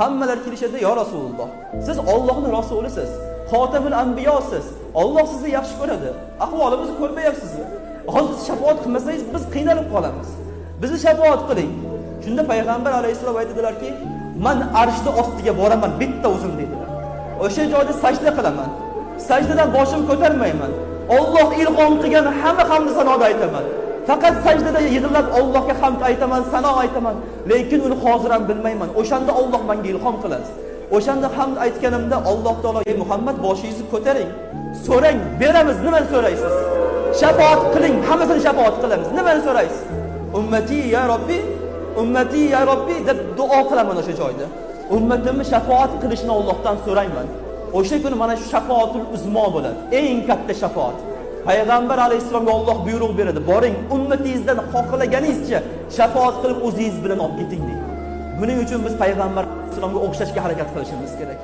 Hammalar kelishadi, "Ya Rasululloh, siz Allohning rasulisiz, xotamul anbiyosiz. Alloh sizni yaxshi ko'radi. Ahvolimizni ko'rmayapsizmi? Hozir shafoat qilmasangiz biz qiynalib qolamiz. Bizni shafoat qiling." Shunda payg'ambar alayhissalom aytdilarki, "Men arshni ostiga boraman bitta o'zim" dedilar. O'sha joyda sajda qilaman. Sajdadan boshim ko'tarmayman. Alloh ilhom qilgan hamma hamd sanoda aytaman. Faqat sajdada yig'lab Allohga hamd aytaman, sano aytaman. Lekin uni hozir ham bilmayman. O'shanda Alloh menga ilhom qiladi. O'shanda hamd aytganimda Alloh taolo: "Ey Muhammad, boshingizni ko'taring. So'rang, beramiz, nimani so'raysiz? Shafoat qiling, hammasini shafoat qilamiz. Nimani so'raysiz?" "Ummati ya Robbi, ummati ya Robbi" deb duo qilaman o'sha joyda. Ummatimni shafoat qilishni Allohdan so'rayman. O'sha kuni mana shu shafoatul uzmo bo'ladi. Eng katta shafoat. Payg'ambar alayhissalomga Alloh buyruq beradi. Boring, ummatingizdan xohlaganingizcha shafoat qilib o'zingiz bilan olib keting deydi. Buning uchun biz payg'ambar alayhissalomga o'xshashga harakat qilishimiz kerak.